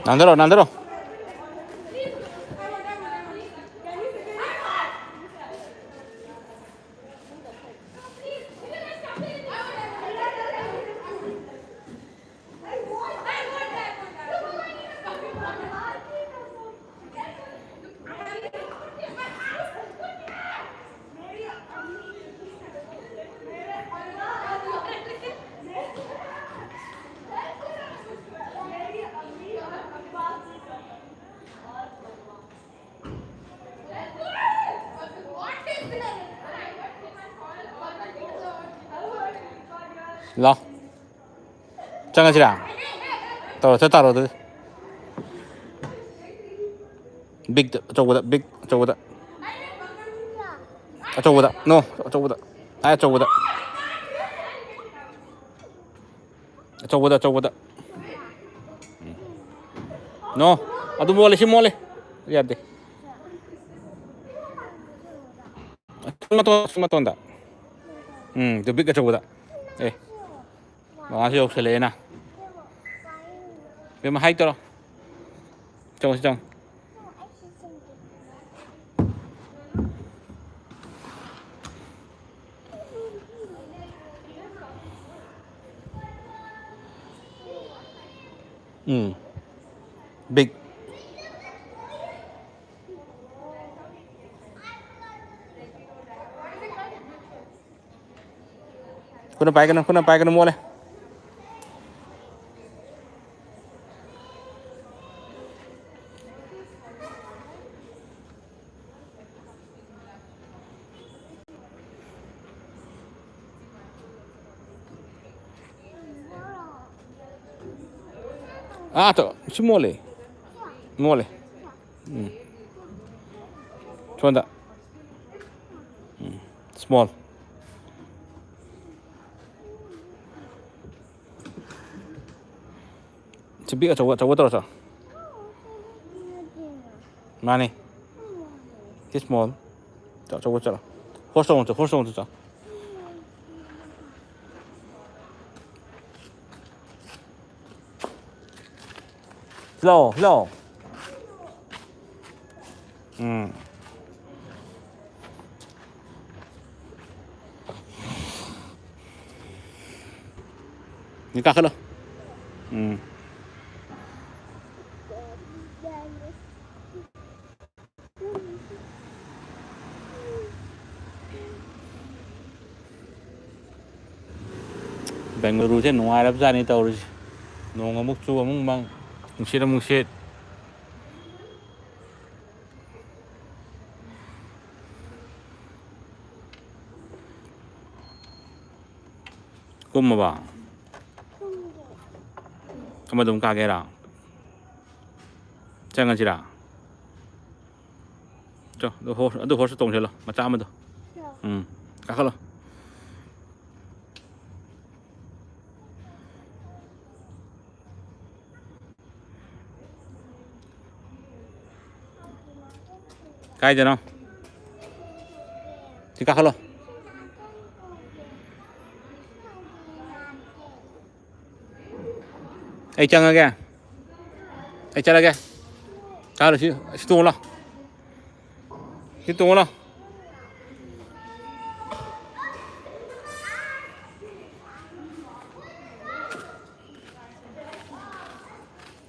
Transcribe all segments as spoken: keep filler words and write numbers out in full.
ꯅꯥꯟꯊꯔꯣ, ꯅꯥꯟꯊꯔꯣ꯫ ꯂꯥꯎ꯫ ꯆꯪꯉꯁꯤꯔꯥ? ꯇꯧꯔꯣ, ꯆꯠ ꯇꯥꯔꯣ ꯑꯗꯨꯗꯤ꯫ ꯕꯤꯛꯇ, ꯑꯆꯧꯕꯗ, ꯕꯤꯛ ꯑꯆꯧꯕꯗ꯫ ꯑꯆꯧꯕꯗ, ꯅꯣ, ꯑꯆꯧꯕꯗ꯫ ꯑꯥꯏ, ꯑꯆꯧꯕꯗ꯫ ꯑꯆꯧꯕꯗ, ꯑꯆꯧꯕꯗ꯫ ꯎꯝ꯫ ꯅꯣ, ꯑꯗꯨ ꯃꯣꯜꯂꯦ, ꯁꯤ ꯃꯣꯜꯂꯦ꯫ ꯌꯥꯗꯦ꯫ ꯑꯁꯤ ꯃꯇꯣꯟ, ꯑꯁꯤ ꯃꯇꯣꯟꯗ꯫ ꯎꯝ, ꯑꯗꯨ ꯕꯤꯛ ꯑꯆꯧꯕꯗ꯫ ꯑꯦ꯫ ꯃꯉꯥꯁꯨ ꯌꯧꯁꯜꯂꯛꯑꯦꯅ꯫ ꯕꯦꯝꯃ, ꯍꯥꯏ ꯇꯧꯔꯣ꯫ ꯆꯪꯉꯣ, ꯁꯤ ꯆꯪꯉꯣ꯫ ꯎꯝ꯫ ꯕꯤꯛ꯫ ꯈꯨꯠꯅ ꯄꯥꯏꯒꯅꯨ, ꯈꯨꯠꯅ ꯄꯥꯏꯒꯅꯨ, ꯃꯣꯠꯂꯦ꯫ ꯑꯥ, ꯇꯣ, ꯁꯤ ꯃꯣꯠꯂꯦ꯫ ꯃꯣꯠꯂꯦ꯫ ꯎꯝ꯫ ꯁꯣꯝꯗ꯫ ꯎꯝ꯫ Small꯫ ꯁꯤ big ꯑꯆꯧꯕ, ꯑꯆꯧꯕ ꯇꯧꯔꯁꯤ꯫ ꯃꯥꯅꯤ꯫ ꯁꯤ small꯫ ꯆꯠꯂꯣ, ꯑꯆꯧꯕ ꯆꯠꯂꯣ꯫ Horse ꯇꯣꯡꯉꯨ ꯆꯣ, horse ꯇꯣꯡꯉꯨ ꯆꯣ꯫ ꯂꯥꯛꯑꯣ, ꯂꯥꯛꯑꯣ꯫ ꯎꯝ꯫ ꯅꯤ ꯀꯥꯈꯠꯂꯣ꯫ ꯎꯝ꯫ ꯕꯦꯡꯒꯂꯨꯔꯨꯁꯦ ꯅꯨꯡꯉꯥꯏꯔꯕꯖꯥꯠꯅꯤ ꯇꯧꯔꯤꯁꯦ꯫ ꯅꯣꯡ ꯑꯃꯨꯛ ꯆꯨ ꯑꯃꯨꯛ ꯃꯪ, ꯅꯨꯡꯁꯤꯠ ꯑꯃꯨꯛ ꯁꯤꯠ꯫ ꯀꯨꯝꯃꯕ? ꯑꯃꯗꯨꯝ ꯀꯥꯒꯦꯔꯥ? ꯆꯪꯉꯁꯤꯔꯥ? ꯆꯣ, ꯑꯗꯨ ꯍꯣꯔꯁ, ꯑꯗꯨ ꯍꯣꯔꯁꯇ ꯇꯣꯡꯁꯤꯜꯂꯣ, ꯃꯆꯥ ꯑꯃꯗꯣ꯫ ꯎꯝ, ꯀꯥꯈꯠꯂꯣ꯫ ꯀꯥꯏꯗꯅꯣ? ꯁꯤ ꯀꯥꯈꯠꯂꯣ꯫ ꯑꯩ ꯆꯪꯉꯒꯦ꯫ ꯑꯩ ꯆꯠꯂꯒꯦ꯫ ꯀꯥꯈꯠꯂꯣ, ꯁꯤ, ꯁꯤ ꯇꯣꯡꯉꯣ ꯂꯥꯎ꯫ ꯁꯤ ꯇꯣꯡꯉꯣ ꯂꯥꯎ꯫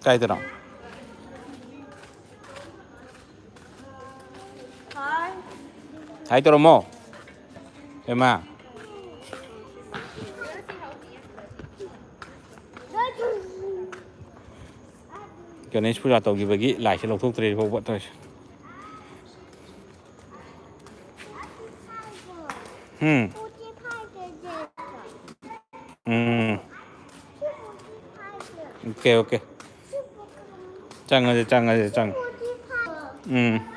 ꯀꯥꯏꯗꯅꯣ? ꯍꯥꯏ ꯇꯧꯔꯝꯃꯣ꯫ ꯍꯦꯃꯥ꯫ ꯒꯅꯦꯁ ꯄꯨꯖꯥ ꯇꯧꯈꯤꯕꯒꯤ ꯂꯥꯏꯁꯦ ꯂꯧꯊꯣꯛꯇ꯭ꯔꯤ ꯐꯥꯎꯕ ꯇꯧꯔꯤꯁꯦ꯫ ꯎꯝ꯫ ꯎꯝ꯫ Okay, okay. ꯆꯪꯉꯁꯦ, ꯆꯪꯉꯁꯦ, ꯆꯪꯉ-, ꯎꯝ꯫